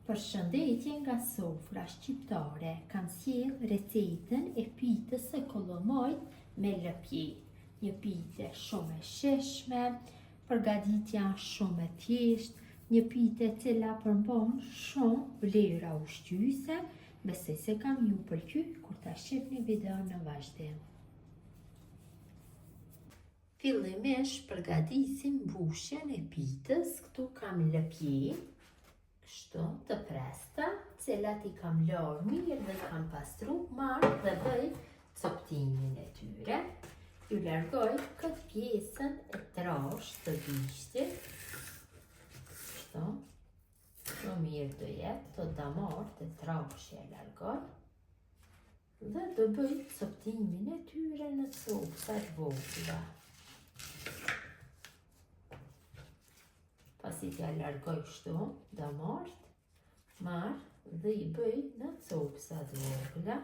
Përshëndetje nga sofra shqiptare, kam sjellë recetën e pitës së kollomojt me lëpjedhë. Një pite shumë e shijshme, përgatitja shumë e thjeshtë, një pite e cila përmban shumë vlera ushqyese, besoj se ka me ju pëlqy kur ta shihni videon në vazhdim. Fillimisht përgatisim mbushjen e pitës, këtu kam lëpjedhë, kështu të freskëta, cilat i kam larë mirë dhe i kam pastru, marr dhe bëj coptimin e tyre. Ju largoj këtë pjesën e trashë të bishtit, kështu, më mirë do jetë, këto damarët e trashë ja largoj. Dhe do bëj coptimin e tyre në copsa të vogla. Pasi t'ja largoj kështu, damarët, marr dhe i bëj në copsa të vogla.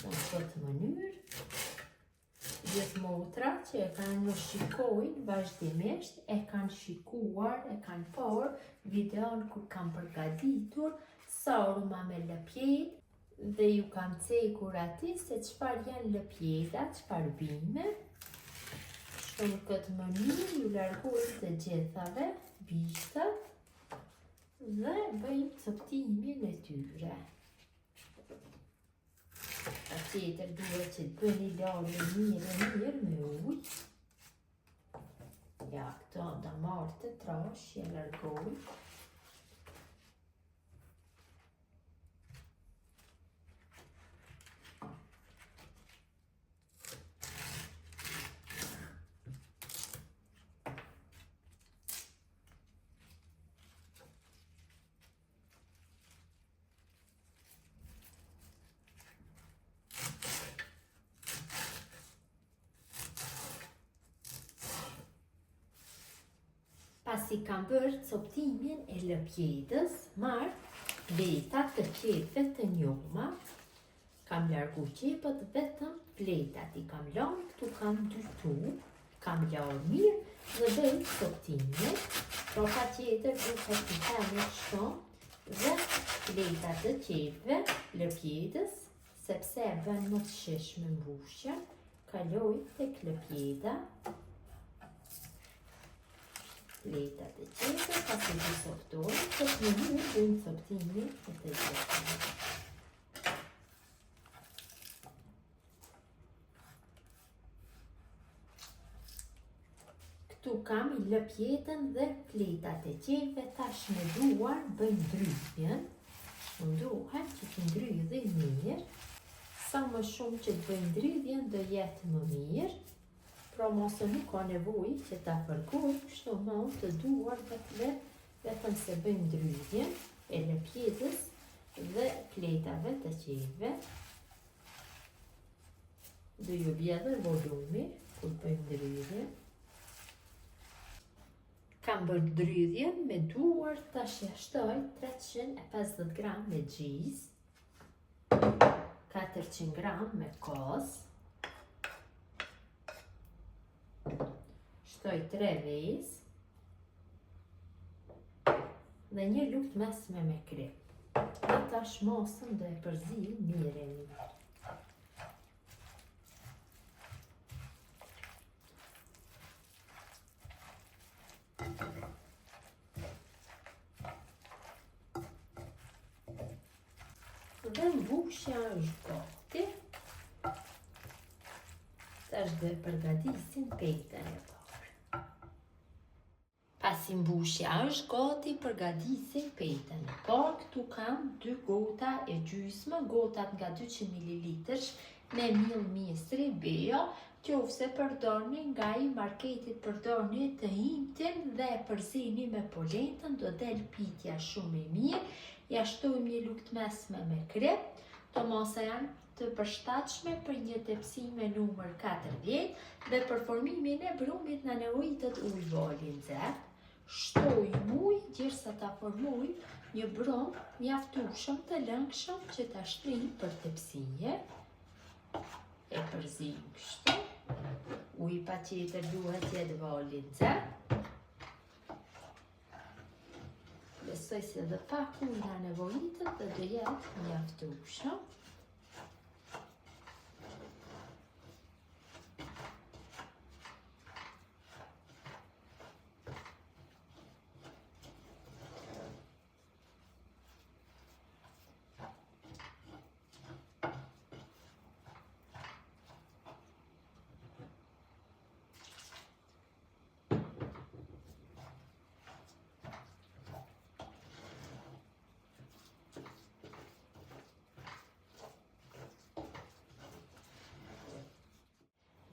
Në këtë mënyrë, Gjithë motrat që e kanë më shikojnë vazhdimisht, e kanë shikuar, e kanë parë videon kur kam përgatitur sarma me lëpjedhë dhe ju kam cekur aty se çfarë janë lëpjeda, çfarë bime. Kështu në këtë mënyrë ju largojmë të gjithave bishtat dhe bëjmë coptimin e tyre. Patjetër duhet që të bëni larje mirë e mirë me ujë. Ja, këto damarët e trashë, ja largoj. Pasi kam bërë coptimin e lëpjedës, marr fletat të qepëve të njoma, kam largu qepët vetëm fletat i kam lanë, këtu kam dy tubë, kam larë mirë dhe bëj coptimin, po patjetër duhet t'i kemi kështu dhe fletat e qepëve, lëpjedës, sepse e bën më të shijshme mbushjen, kaloj tek lëpjeda, fletat e qepëve, pasi t'i coptoj, këtë mënyrë bëjmë coptimin e të gjitha. Këtu kam lëpjedën dhe fletat e qepëve, tash me duar bëjmë ndrydhjen. Mundohem që t'i ndrydhi mirë. Sa më shumë që të bëjmë ndrydhjen do jetë më mirë. Pra mase nuk ka nevojë që ta fërkoj, kështu me anë të duarve dhe vetëm se bëjmë ndrydhjen e lëpjedës dhe fletave të qepëve. Do ju bje dhe volumi, kur bëjmë ndrydhjen. Kam bërë ndrydhjen me duar tash ja shtoj 350 gram me gjizë, 400 gram me kos, shtoj 3 vezë, dhe një lugë të mesme me kripë. Dhe tash masën do e përzij mirë e mirë. Dhe mbushja është gati. Tash do e përgatisim petën e parë. Pasi mbushja është gati, përgatisim petën e parë. Këtu kam 2 gota e gjysmë, gotat nga 200 ml me miell misri bio, qoftë se përdorni nga i marketit përdorni të imtin dhe e përzini me polentën, do del pitja shumë e mirë. Ja shtojmë një lugë të mesme me kripë, Këto masa janë të përshtatshme për një tepsi me numër 40 dhe për formimin e brumit na nevojitet ujë vali nxehtë. Shtojmë ujë gjersa ta formojmë një brum mjaftueshëm të lëngshëm që ta shtrijmë për tepsie. E përzijmë kështu. Uji patjetër duhet jetë vali nxehtë. Besoj se edhe pak ujë na nevojitet dhe do jetë mjaftueshëm.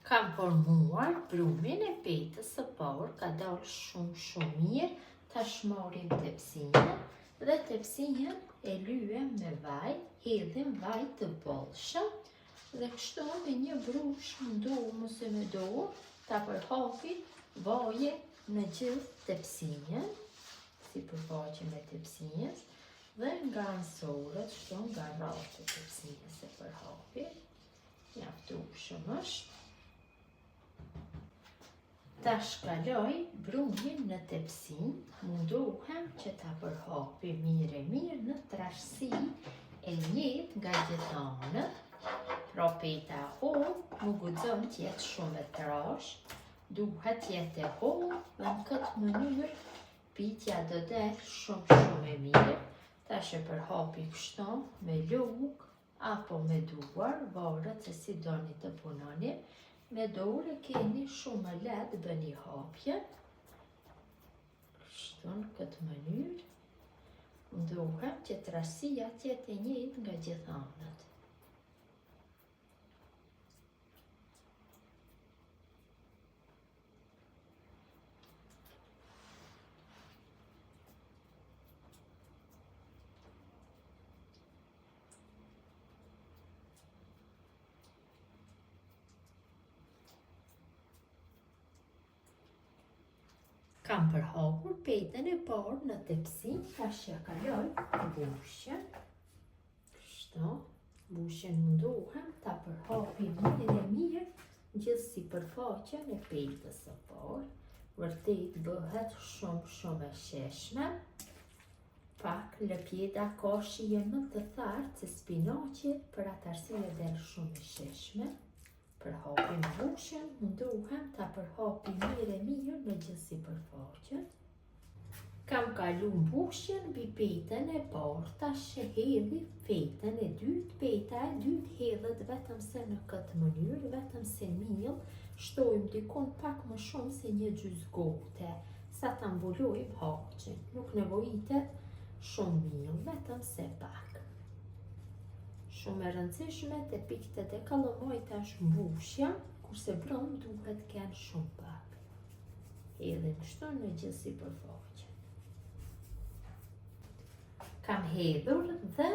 Kam formuar brumin e petës së parë, ka dalë shumë shumë mirë. Tash marrim tepsinë dhe tepsinë e lyem me vaj, hedhim vaj të bollshëm dhe kështu me një brush mundohem ose me dorë ta përhapi vajin në gjithë tepsinë, sipërfaqen e tepsinës dhe nga anësorët, kështu nga rrathët e tepsinës e përhapi, mjaftueshëm është. Tash kaloj brumin në tepsi, mundohem që ta përhapi mirë e mirë në trashësi e njëjtë nga gjitha anët. Pra peta e hollë nuk guxon të jetë shumë e trashë, duhet të jetë e hollë dhe në këtë mënyrë pitja do del shumë shumë e mirë. Tash e përhapi kështu me lugë apo me duar, varet se si doni të punoni. Me dorë e keni shumë më lehtë bëni hapjen. Kështu në këtë mënyrë. Mundohem që trashësia të jetë e njëjtë nga gjitha anët. Kam përhapur petën e parë në tepsi, tash ja kaloj mbushjen. Kështu, mbushjen mundohem ta përhapi mirë e mirë gjithë sipërfaqen e petës së parë. Vërtet bëhet shumë shumë e shijshme. Pak lëpjeda ka shije më të thartë se spinaqi, për atë arsye del shumë e shijshme. Përhapim mbushjen, mundohem ta përhapi mirë e mirë në gjithë sipërfaqen. Kam kalu mbushjen mbi petën e parë, tash e hedhi petën e dytë, peta e dytë hedhet vetëm se në këtë mënyrë, vetëm se miell, shtojmë dikun pak më shumë se një gjysë gote. Sa ta mbulojmë harqin, nuk nevojitet shumë miell, vetëm se pak. Shumë e rëndësishme te pitet e kalamajve është mbushja, kurse brumë duhet kenë shumë pak. Hedhim kështu në gjithë sipërfaqen. Kam hedhur dhe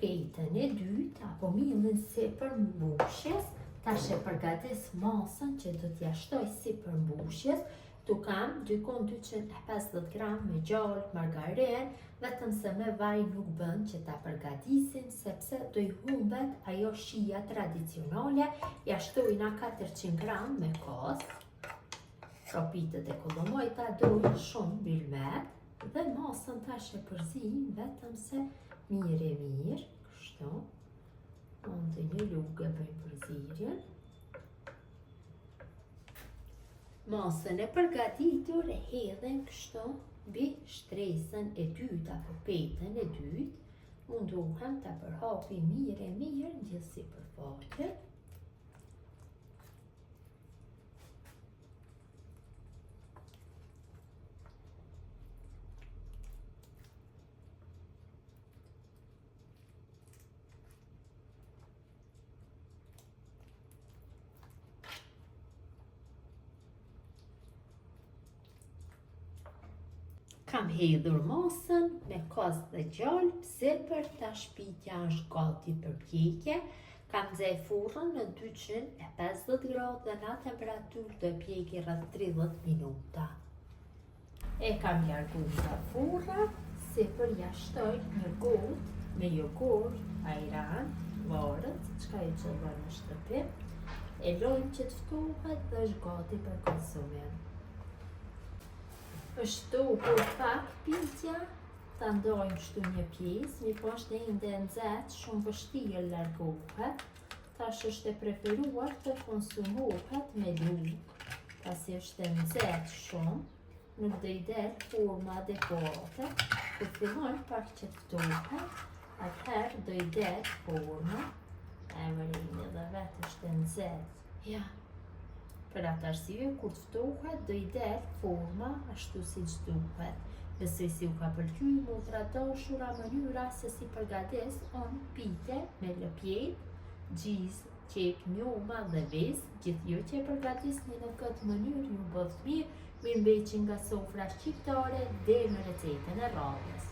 petën e dytë apo miellin sipër mbushjes, tash e përgatis masën që do t'ja shtoj sipër mbushjes, Këtu kam dikun 250 gram me gjalpë, margarinë, vetëm se me vaj nuk bën që ta përgatisim, sepse do i humbet ajo shija tradicionale, ja shtojna 400 gram me kos. Pra pitet e kollomojta dojnë shumë bilmet dhe masën tash e përzijmë vetëm se mirë e mirë, kështu. Me të një lugë e bëjmë përzierjen. Masën e përgatitur e hedhim kështu mbi shtresën e dytë apo petën e dytë. Mundohem ta përhapi mirë e mirë në gjithë sipërfaqen. Kam hedhur masën me kos dhe gjalpë, sipër tash pitja është gati për pjekje. Kam nxe furrën në 250 gradë dhe në atë temperaturë do e pjeki rreth 30 minuta. E kam largu nga furra, sipër ja shtoj një gotë me jogurt, ajran, varet se çka ju qëllon në shtëpi. E lojmë që të ftohet dhe është gati për konsumim. Është ftohur pak pitja. Ta ndojmë kështu një pjesë, mirëpo është ende e nxehtë, shumë vështirë largohet. Tash është e preferuar të konsumohet me lugë, pasi është e nxehtë shumë, nuk do i del forma adekuate. Kur fillon pak që të ftohet, atëherë do i del forma. E vërejni edhe vetë është e nxehtë. Ja. Për atë arsye, kur të ftohet, do i del forma ashtu siç duhet. Besoj si ju ka pëlqy, motra dashura mënyra se si përgatis unë pite me lëpjetë, gjizë, qepë njoma dhe vezë, gjithë ju që e përgatisni në këtë mënyrë ju bëftë mirë, mirë mbeçi nga sofra shqiptare deri në recetën e radhës.